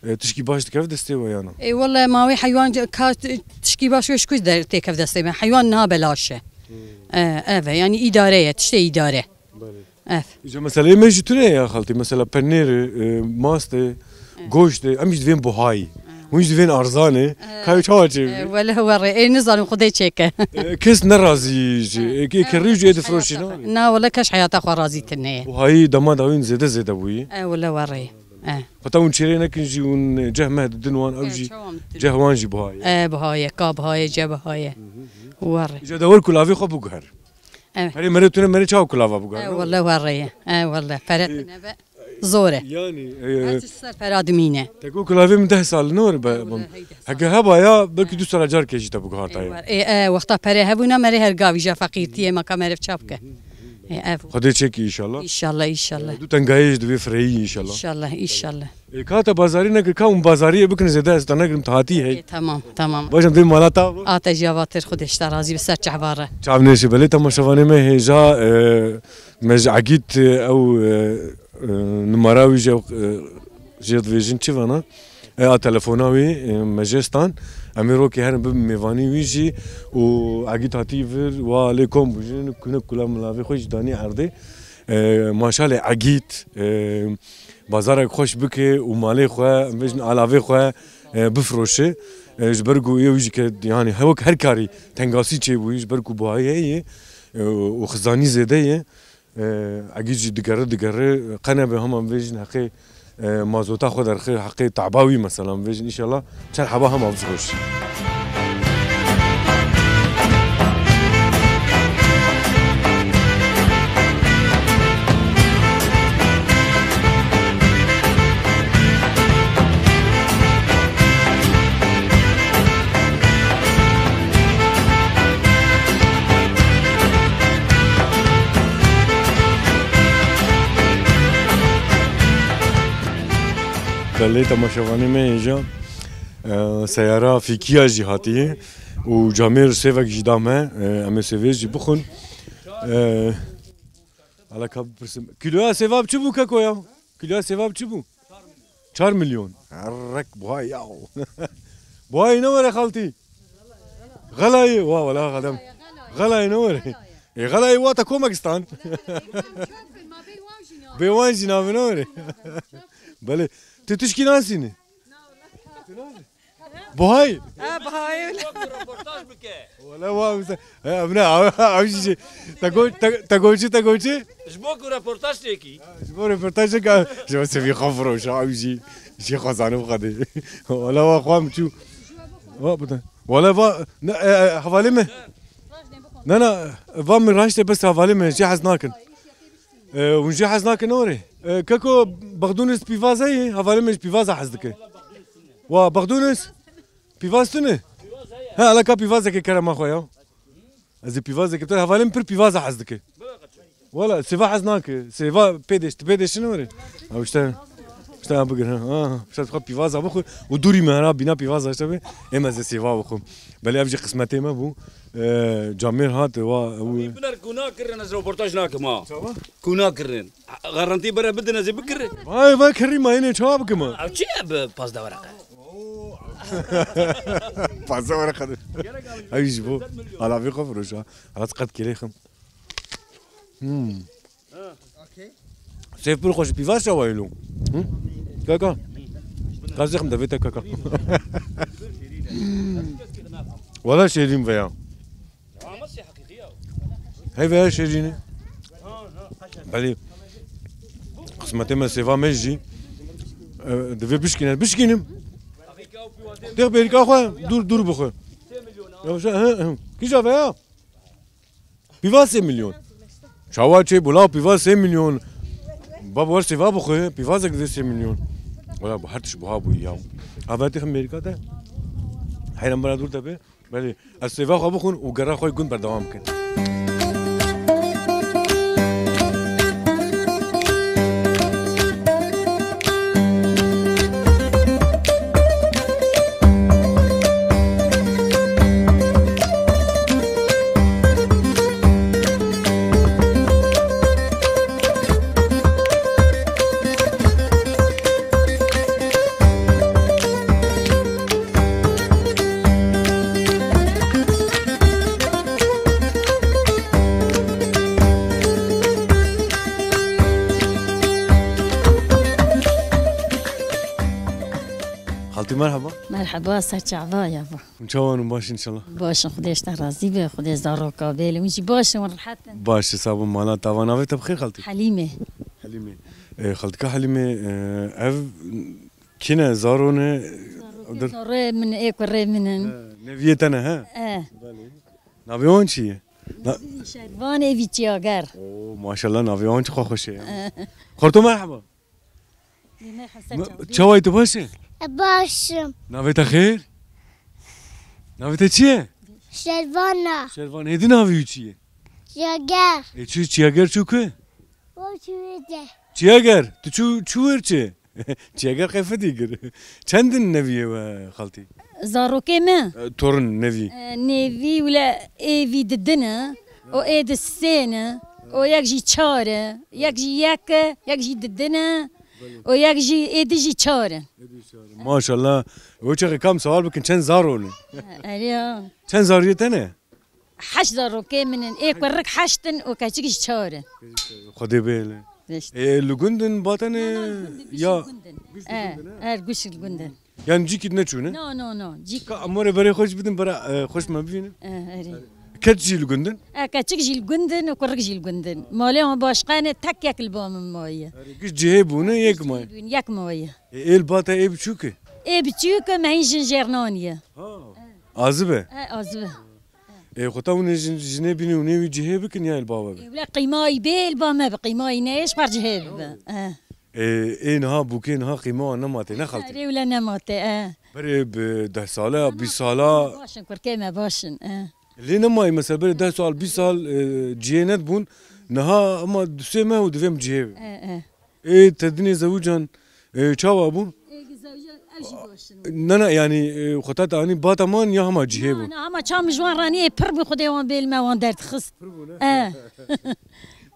e, tişkî baş dikeve destê we ya na? E, wele ma wê heywan ce-, ka t-, tişkî baş wê ji ku der têkev destê me? Heywan niha belaş e. Hmm. E, ev e, yanî îdare ye, tiştê îdare. Belê. Ev. Îca meseleyê me jî tune ya xaltî, mesela penêr e, e, mast e, E. Goşt e, em jî divên buhayî. E. Hûn jî divên arzan e. E. Ka wê çawa çê E, bibê? Wele were, ê nizanim Xwedê çêke. E, kes ne razî jî, E. e, ke-, E, kerî jî ê kes difroşî, heyata ne? Xwe. Na, wele kes heyata xwe razî tine ye. Buhayî dema dawîn zêde zêde bûyî. E, wele were. E. Heta hûn çêrê nekin jî hûn ceh meh didin wan, ew E, jî çawa min didin? Ceh wan jî buhayî. E, buhayî, ka buhayî, ce buhayî. Were. Îca de wer kulavê xwe biguher. Evet. Perê merê tune merê çawa kulava bû E, galiba? Wele were ye. E, wele. Pere E, tine be zor e. Yani, e, Her tişt ser pera dimîne. Te got kulavê min deh sal ne were be. E, wele, hey deh sal. Heke heba ya belkî E. du sala carkê jî te biguharta E, ya. Were. E, e, wexta pere hebûna merê her gavî ja feqîrtiyê me ka meriv çap ke. E, ev. Xwedê çekî inşallah. İnşallah, inşallah. E, du tengayê ji divê fireyî inşallah. İnşallah, inşallah. E, ka te bazarî nekir, ka hûn bazariyê bikin zêde ez te negirim, te hatî hey. E, tamam, tamam. Baş em dê mala ta bû. A te jî avatir, Xwedê ji te razî be, ser çava re. Çavnêşî belê temaşevanê me hêja, e, me ji Egîd, e, ew, e, e, numara wî jî, e, jê divêjin çi vana? E, a telefona wî, e, me jê stan. Em ê rokê herin bibin mêvanî wî jî û Egîd hatî vir, wa lê kom bû jin, kune kula milavê xwe jî danî erdê. E, maşalê Egîd, e, bazarek xweş bike û malê xwe, em bêjin alavê xwe, e, bifroşe. E, ji ber ku yê wî jî ke, yani, hewek her karî tengasî çêbûyî, ji ber ku buhayê heye, e, û xizanî zêde ye. E, Egîd jî digere, digere, qe nebe hema em bêjin heqê, e, mazota xwe derxe, heqê taba wî mesela em bêjin, înşallah çend heba hema bifroşî. Belê temaşevanê me hêja, e, seyara fîkiya jî hatiye û camêr sêvek jî da me, e, em ê sêvê jî bixwin. E, Hala ka bipirsim. Kîloya sêva bi çi bû keko ya? Kîloya sêva bi çi bû? Çar milyon. Herrek buhay ya. Buhay ne were xaltî? Xelayê. Wa wala xadem. Xelayê ne were? E, xelayê wa te komek stand. Bê wan jî navê ne were? Belê. Tu tişkî nasînî? Buhay. Ha, buhay. Wek röportaj bike. Wala wa bize. He, em ne, ew, ew jî jî. Te go-, te, te goçî, te goçî? Ji bo ku röportaj têkî. Ji bo röportaj têkî, ji bo sevî xwe firoşa, ew jî, jî xwe zanim xwe dê. Wala wa xwe em çû. Wa bide. Wala va, ne, e, e, hevalê me. Ne, ne, va min raştê bes hevalê me, jî hez nakin. E, hûn jî hez nakin orê. E, keko Bexdûnis pîvaze ye, hevalê me ji pîvaza hez dike. Wa Bexdûnis, pîvaz tune? He, alaka pîvazeke kerema xwe ya. Ez ê pîvazeke te hevalê min pir pîvaza hez dike. Wala sêva hez nake. Sêva pê deş, ti pê deşine were. Ha işte. İşte ha bigir ha. Ha, işte xwe pîvaza bixwe û dûrî me hera bîna pîvaza işte be. Êm ez ê sêva bixwim. Belê ev jî qismetê me bû. Ee, camêr hat wa ew. Biner ku nakirin ez roportaj nakim ha. Çawa? Ku nakirin. Garantî bere bidin ez ê bikirim. Vay vay kirî mayînê çawa bikim ha? Ev çi ye bi pazdeh wereqe? Pazdeh wereqe de. Ew ji bo alavê xwe firoşa. Rast qet kirê xim. Hmm. Sêv pir xweş pîvaz çawa yê lo? Hı? Kaka. Qazê xim devê te kaka. Wala şêrîn veya. Hey veya şêrîn e. Belê. Qismetê me sêva me jî. E, divê bişkîne. Bişkînim. Têx bêrîka xwe dûr dûr bixwe. Ya, he, he. Kîja veya? Pîva sê milyon. Çawa çê bula pîva sê milyon. Bab wer sêva bixwe, pîvazek divê sê milyon. Wala bu her tişt buha bû ya. Havatê Amerîka de. Heyran bera dûr de be. Belê. Ez sêva xwe bixwin û gera xwe gund berdewam bikin. Xaltî merhaba. Merhaba, ser çava ya bu. Hûn çawa in, baş in înşallah? Baş in, Xwedê ji te razî be, Xwedê zaroka bêle, hûn jî baş in, hûn rehet in. Baş e, sağ bû, mala tava, navê te bi xêr xaltî? Helîme. Helîme. E, xaltika Helîme, e, ev kî ne, zaro ne? Zarokê, zarê min, ê kurê min in. He, neviyê te ne, he? E. Belê. Navê wan çi ye? Na- Şervan, êvî Çiyager. Oo, maşallah, navê wan çi xweş e ya. Xorto merhaba. Çawa yî, tu baş e? Baş im. Navê te xêr? Navê te çi ye? Şervana. Şervan, hêdî navê wî çi ye? Çiyager. E, çi Çiyager çû ku? O çû wê de. Çiyager, tu çû, çû wir çi? Çiyager qefetî kir. Çend in neviyê we xaltî? Zarokê me? E, torun, nevî. E, nevî wile êvî didin e, o ê di sê ne, o yek jî çar e, yek jî yek e, yek jî didin e, o yek jî ê di jî çar e. Maşallah. O çaxê kam sewal bikin çend zaro ne? Erê ya. Çend zariyê te ne? Heşt zarokê min in. Ê kurik heşt in û keçik jî çar in. Xwedê bêle. Beşt. Ê, li gund in batene ya? Gund in. E, her guş li gund in. Yan cîkî neçûne? No, no, no. Cîk. Ka amorê berê xwe jî bidin, bera, e, xweş me bivînin. E, erê. Keç jî li gund in? E, keçik jî li gund in û kurik jî li gund in. Malê wan başqe ne, tek yek li ba min maye. Erê, giş cihê bûne, yek maye. Yek maye. Ê, ê li ba te ê biçûk e? Ê biçûk e, me hîn jin jêr naniye. Ha. Azibe? E, azibe. Ê, xwe ta hûn ê jin-, jinê bînin, hûn ê wî cihê bikin ya li ba we be? Ê, wile qîmayî bê, li ba me bi qîmayî neyê, ji xwe cihê bibe. E. Ê, ê niha bûkê niha qîma wan nema tê, ne xaltî? Erê, wile nema tê, e. Berê bi deh sala, bîst sala. Baş in, kurkê me baş in, e. Lê nemayî mesela berê deh sal, bîst sal, e, cihê nedibûn, niha ema du sê meh û divêm cihê be. E, e. Ê, te dinê zewicand, e, çawa bû? Ê, zewicand, ew jî baş in. Ne, ne, yanî, e, xwe te anî bata man ya hema cihê bû? Na, na, hema çawa min ji wan ranî ê pir bû, Xwedê wan bêl me wan derdixist. Pir bû, ne? E.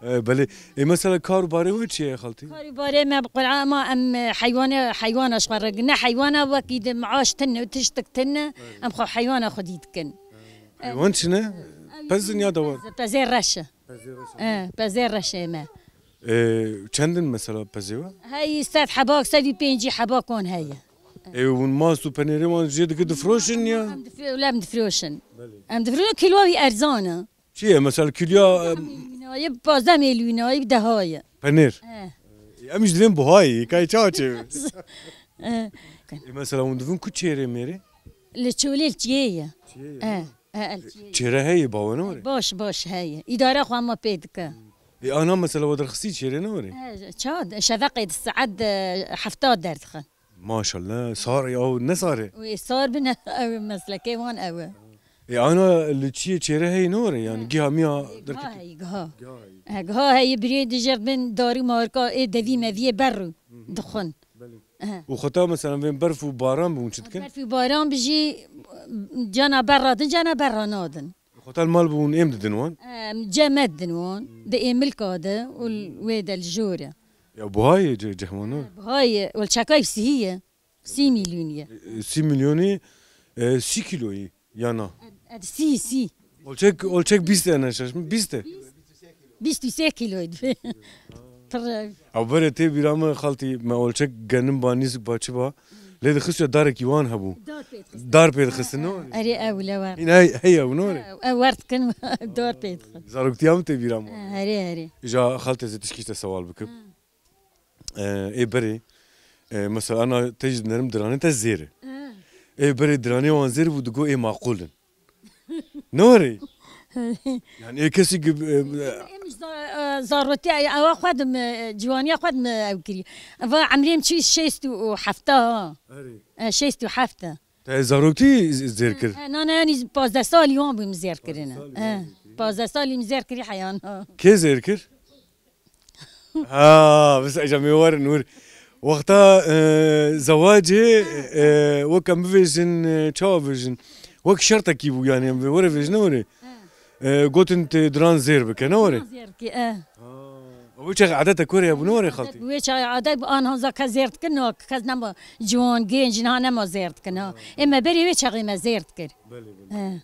E, belê. Ê, mesela kar û barê we çi ye xaltî? Kar û barê me bi Qur'an ma em, e, heywane, heywana ji xwe re, ne heywana wekî di maaş tune, tiştik tune, em xwe heywana xwedî dikin. Heywan çi ne? Pez in ya dewar? Pezê reş e. Pezê reş e. E, pezê reş e me. E, çend in mesela pezê we? Hey, sed hebak, sed û pêncî hebak wan heye. E, hûn mast û penêrê wan jê dike difroşin ya? Em difro-, em difroşin. Belê. Em difroşin, kîloa wî erzan e. Çi ye mesela kîloa, em, Wînayê, pazdeh mil wînayê, deha ye. Penêr. E. E, em jî divên buhayê, kay çawa çê? E. E, mesela hûn divin ku çêrê mêrê? Li çolê li çiyê ye. Çiyê ye, e, ha? E, el çiyê. Çêre heye, bawe ne were? Baş, baş heye. Îdara xwe hema pê dike. E, ana mesela we derxistî çêrê ne were? E, ça, şeveqê di saet, e, hefta derdixin. Maşallah, sar ya, ne sar e? Wê sar bin, ew meslekê wan ew e. E, ana li çiyê çêre heye ne were, yani, giha miya derketî. Giha heye, giha. Giha heye. E, giha heye, birê dijert bin darî marka, ê devî meviyê berru dixwin. Belê. Ehe. Û xwe ta, mesela, vên berf û baran bûn çi dikin? Berf û baran bi jî cana berra din, cana berra nadin. Xwe ta li mal bûn êm didin wan? Em, cem me didin wan. Di êmilka de û li wê de li jor e. Ya buha ye ce-, cehmano? Buha ye, welçekay sihî ye. Sî milyonî ye. E, sî milyonî, e, sî kîloyî ya na? Ed, ed sî, sî. Olçek, olçek bîst e, ne şaş, bîst e. Bîst û sê kîloyî dibe. Pir e. Ew berê tê bîra min xaltî, me olçek genim ba nîzik ba çi ba. Lê dixistiye darekî wan hebû. Dar pê dixistin. Dar pê dixistin, no? Erê ew le wer. Hîn hey, hey ew, no re? Ew, ew wer dikin, dar pê dixin. Zaroktiya min tê bîra min. Ha, erê, erê. Îja xaltê zê tişkî te sewal bikim. Ha. E, ê berê, e, mesela ana te jî dinerim diranê te zêr e. Ha. Ê berê diranê wan zêr bû, digo ê maqûl in. Ne were? Yani ê kesî ki, e, Em za-, e, zarotiya, e, ewa xwe dim, e, ciwaniya xwe dim, e, ew kiriye. Eva emrê min çi şêst û heft ha. Erê. E, şêst û heft e. Te zarokî z-, zêr kir? E, na, na, yanî pazdeh salî wan bû min zêr kirine. Pazdeh salî wan E, bû zêr kirî. Pazdeh salî min zêr kirî heyan ha. Kê zêr kir? Ha, biz ecem ê werin wir. Wexta, e, zewacê, e, wek em bibêjin, e, çawa bibêjin? Wek şertekî bû, yani em vê were vêjine were. E, gotin tê diran zêr bike, ne were? Diran zêr bike, e. Ha. Wê çaxê edet e, were hebû, ne were xaltî? Wê çaxê edet bû, an hanza kes zêr dikin, no, kes nema ciwan, genc, niha nema zêr dikin, ha. Ê me berê wê çaxê me zêr dikir. Belê, belê. E.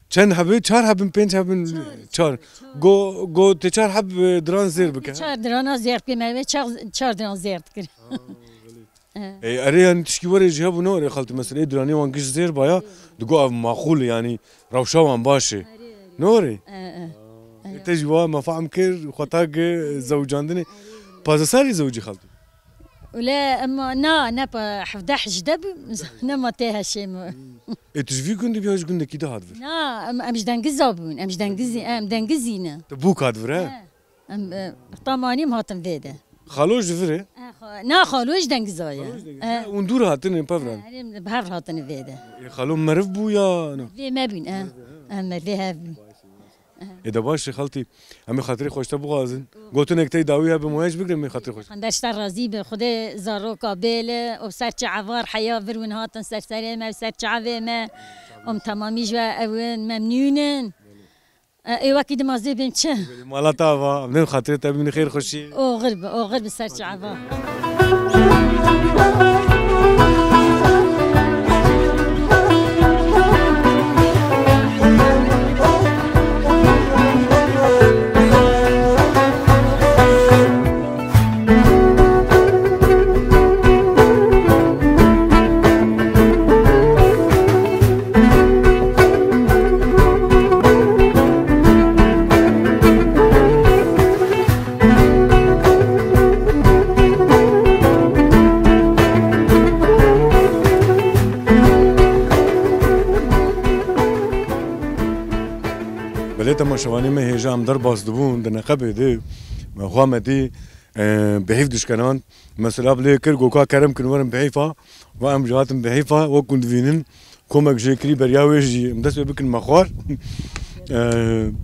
Çend hebin? Çar hebin, pênc hebin? Çar, çar. Go, go tê çar heb, e, diran zêr bike. Çar dirana zêr bike, me çar, çar diran zêr dikir. Ha, belê. E. E, erê, yani tişkî were jî hebû, ne were xaltî, mesela ê diranê wan giş zêr baya, digo ev maqûl e, yani rewşa wan baş e. Erê, erê. Ne were? E, e. E, te jî wa me fehm kir, xwe ta gi zewicandinê. Pazdeh salî zewicî xaltî? Wele ema na, ne pa hevdeh hejdeh bû, nema tê heşê min. Ê, tu ji vî gundî bû ya ji gundekî di hat vir? Na, em, em ji Dengiza bûn, em ji Dengizî, em Dengizî ne. Tu bûk hat vir, he? He. Em, e, tam anî em hatin vê de. Xalo ji vir e? E, xa-, na, xalo ji Dengiza ye. Xalo ji Dengiza. E. Hûn dûr hatine pevran? E, em bi hev hatine vê de. Ê, xalo meriv bû ya na? Vê me bûn, e. Meriv e, he. Em me vê hev bûn. Ê de baş e xaltî, em ê xatirê xwe ji te bixwazin. Gotinek tey dawî hebe, moyaj bigrin, em ê xatirê xwe ji te. Pêxember ji te razî be, Xwedê zaroka bêle û ser çi evar heya vir win hatin ser serê me û ser çavê me. Em temamî ji we ew in, memnûn in. E, ê wekî di mazê bên çi? Mala te ava, em dên xatirê te bibînin xêr xweşî. Oxir bi, oxir bi ser çi ava. Belê temaşevanê me hêja em derbas dibûn di neqebê de me xwe me dî, e, bihîv dişkenan. Mesela bi lê kir goka kerem kin werin bihîfa. Va em jî hatin bihîfa, wek hûn divînin, komek jê kirî beriya wê jî em dest pê bikin me xwar. E,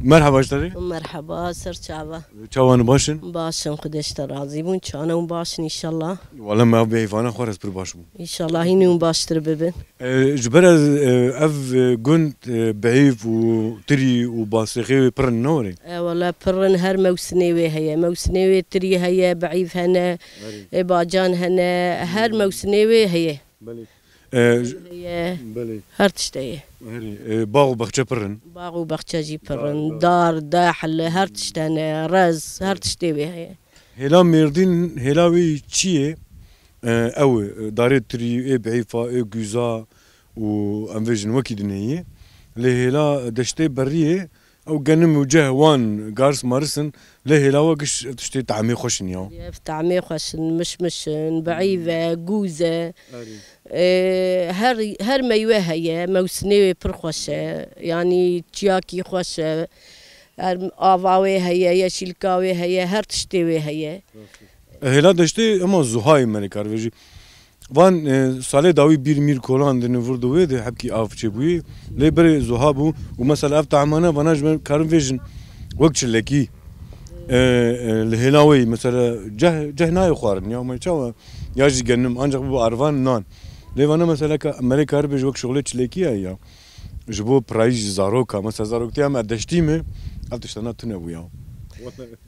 merheba ji te re. Merheba, ser çava. Çawan baş in? Baş in, Xwedê ji te razî bûn. Çawan hûn baş in, înşallah. Wala me ev bihîfana xwar ez pir baş bûm. Înşallah hîn hûn baştir bibin. E, ji ber ez, e, ev, e, gund, e, bihîf û tirî û basrêxê wê pir in, ne were? E, wala pir in, her mewsinê wê heye. Mewsinê wê tirî heye, bihîf hene, Erê. E, bacan hene, her mewsinê wê heye. Belê. E, j-, Heye. Belê. Her tişt heye. Herî, e, bax û baxçe pir in. Bax û baxçe jî pir in. Dar, dar. Dar, dehl, her tişt hene, rez, her tiştê wê heye. Hêla Mêrdîn, hêla wê çi ye? E, ew e, darê tirî, ê bihîfa, ê guza û em vêjin wekî dinê ye. Lê hêla deştê beriyê, ew genim û ceh wan garis maris in, lê hêla we giş tiştê tamê xweş in ya. Ev tamê xweş in, mişmiş in, bihîv e, gûz e. Erê. E, her, her meywe heye, mewsinê wê pir xweş e. Yanî çiyakî xweş e. Her ava wê heye, yeşîlka wê heye, her tiştê wê heye. Hêla deştê ema zuhayê me rê kar vejî. Van, e, salê dawî bîr mîr kolan di nivurdu wê de hebkî av çêbûyî. Lê berê zuha bû û mesela ev tahmane vana ji me karin vêjin wek çilekî, e, e, li hêla wê mesela ceh, ceh nayê xwarin ya me çawa ya jî genim ancak bu arvan nan. Lê vana mesela ka, merê karibêj wek şixulê çilekî ye ya. Ji bo pirayî jî zaroka, mesela zaroktiya me deştî me, ev tiştana tune bû ya.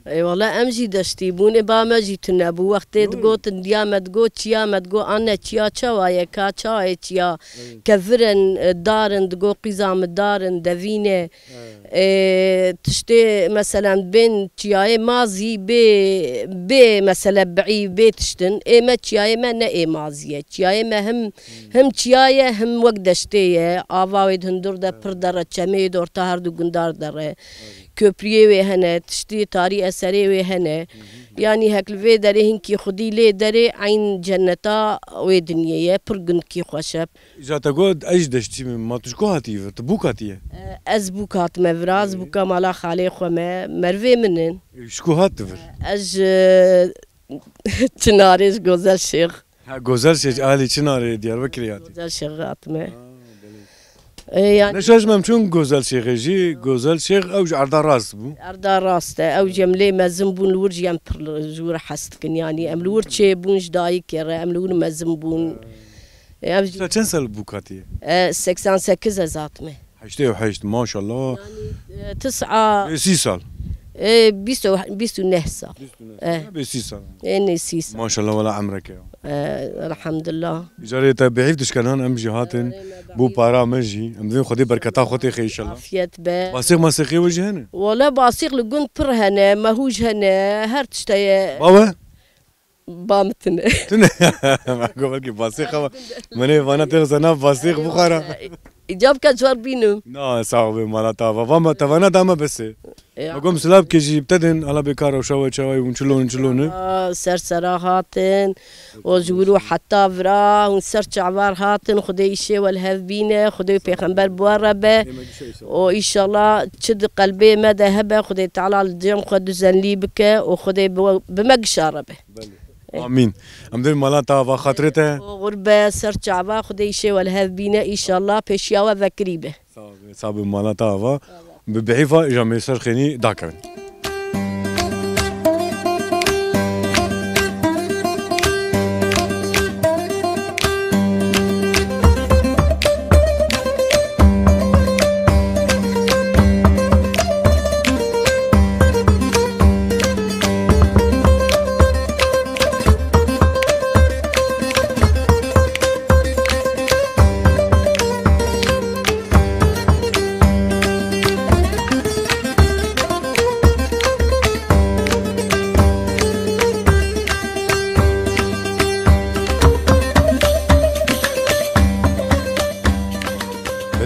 Ê wele em jî deştî bûn, ê ba me jî tune bû. Wextê digotin diya me digot çiya me digot anne çiya çawa ye ka çawa ye çiya. Kevirin, e, darin digot qîza min darin devîne. Ê, tiştê meselen bên çiyayê mazî bê, bê mesele bi'î bê tiştin. Ê me çiyayê me ne ê mazî ye. Çiyayê me him, him çiya ye him wek deştê ye. Ava wê di hundur de pir dere çemê wê di orta her du gundar dere. Köprüyê wê hene, tiştê tarî eserê wê hene. Yanî hek li vê derê hinkî xwedî lê derê eyn cenneta wê dinyê ye, pir gundkî xweş e. Îca te got ez ji deştî me, ma tu ji ku hatî vir? Tu bûk hatiye? E, ez bûk hatime vir, ez bûka mala xalê xwe me, mervê min in. E, ji ku hat tu vir? Ez ji Çinarê, ji Gozel Şêx. Ha, Gozel Şêx, alî Çinarê, Diyarbekirê hatî. Gozel Şêx hatime. Ha, belê. E, yani Ne şaş me em çûn Gozel Şêxê jî, Gozel Şêx ew ji erda rast bû. Erda rast e, ew jî em lê mezin bûn, li wir jî em pir li, ji wir hez dikin, yanî em li wir çê bûn ji dayikê re, em li wir mezin bûn. E, ev jî Sen çend sal bû katî? E, seksen sekiz ez hatime. Heştê û heşt, maşallah. Yani, e, tis'a Bê sî sal. E, bîst û, bîst û neh sal. Bîst û neh sal. E. Bê sî sal. E, nê sî sal. Maşallah, wela emreke ya. E, elhamdulillah. Îcarê te bihîf dişkenan em jî hatin. Erê, me bû bihîf. Para me jî. Em divên Xwedê berketa xwe têxe inşallah. Afiyet be. Basîq masîqê we jî hene? Wele basîq li gund pir hene, mehûj hene, her tişt heye. Bawe? Ba min tune. Tune. Ma go belkî basîq ama. Menê vana tê xwe nav basîq bixwara. Îcab ke cwar bînim. Na, sağ ol, mala tava. Vama tavana dama bese. Ya. Ma gom silav ke jî btedin, ala bê kar û şawe çaway hûn çilon çilon. Aa, ser sera hatin. O ji wir û heta vira hûn ser çavar hatin. Xwedê îşê we li hev bîne. Xwedê û pêxember bi we re be. O inşallah çi di qelbê me de hebe, Xwedê Teala li cem xwe duzenlî bike û Xwedê bi we, bi me gişa re be. Belê. Amîn. Em dê mala te ava xatirê te. Oxir be, ser çava, Xwedê îşê we li hev bîne, îşallah pêşiya we vekirî be. Sağ be, sağ be, mala te ava. Bi bihîfa îja mêser xênî dakevin.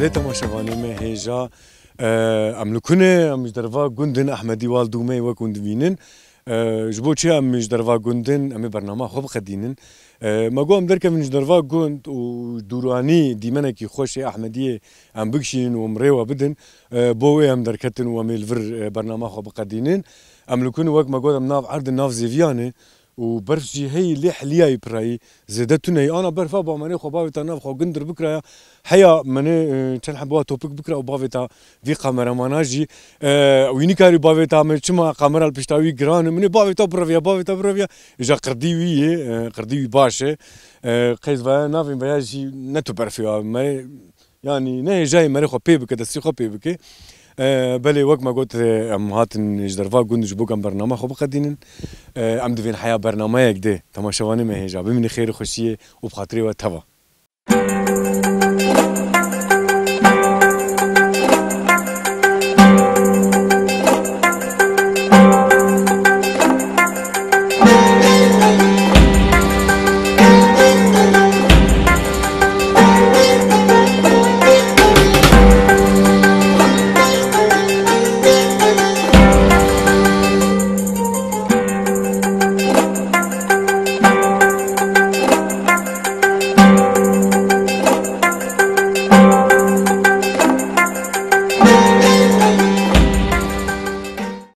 Belê temaşevanê me hêja, e, em li ku ne, em ji derva gundin Ehmedî Wal Dûmeyê wek hûn divînin. E, ji bo çi em ji derva gundin, em ê bernama xwe biqedînin. E, me got em derkevin ji derva gund û dûranî dîmenekî xweş ê Ehmediyê em bikişînin û em rê we bidin. E, bo wê em derketin û em ê li vir, e, bernama xwe biqedînin. Em li ku ne wek me got em nav erdin, nav zêviyan e. Û berf jî heyî lê heliyayî pirayî zêde tune yî. Ana berfa ba menê xwe bavêta nav xwe gundir bikiraya. Heya menê, e, çend heba topik bikira û bavêta vî kameramana jî, e, wî nikarî bavêta me çima kamera li pişta wî giran e. Minê bavêta bireviya, bavêta bireviya. Îja qirdî wî yê, e, qirdî wî baş e. E, qeys veya navên veya jî ne tu berfê ya. Me Yanî ne hêjayê merê xwe pê bike, destî xwe pê bike. E, belê wek me got, e, em hatin ji derva gund ji bo ku em bernama xwe biqedînin. E, em divên heya bernameyek dê temaşevanê me hêja. Bimînin xêr û xweşiyê û bi xatirê we teva.